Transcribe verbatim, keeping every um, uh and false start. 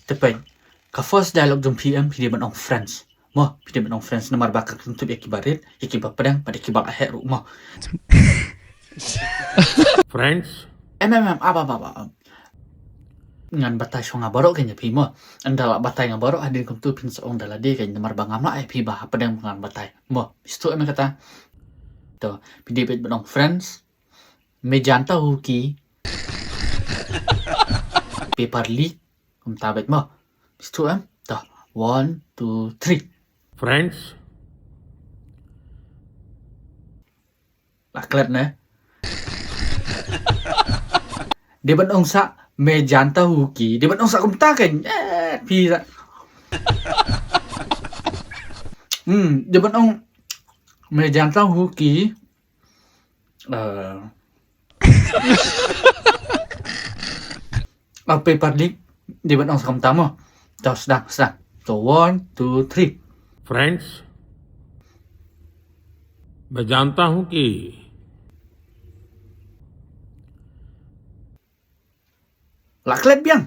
Te peit, ka first dialogue jong phi em, phi dei ban ong friends. Mo, phi dei ban ong friends namar ba ka kynthup ïa ki barit, ïa ki bapdeng, bad ïa ki ba la heh ruh mo. Friends? Em em em, ap ap ap ap. Ngan batai shuwa nga baroh kein ïa phi mo. Ynda la batai nga baroh hadien kumtu phin sa ong da lade kein namar ba ngam lah ïa phi ba hapdeng ngan batai. Mo, phi sngewthuh em kata. To, phi dei beit ban ong friends. मैं जानता हूँ कि पेपर लीक kumta beit mo. Phi sngewthuh em? To, one, two, three. Friends? La klet ne. Dei ban ong sa मैं जानता हूँ कि, dei ban ong sa kumta kein. Eh, phi sa. Hmm, dei ban ong मैं जानता हूँ कि, eh, ah, पेपर लीक, dei ban ong sa kumta mo. To, sdang, sdang. To, one, two, three. Friends? मैं जानता हूँ कि La klet biang.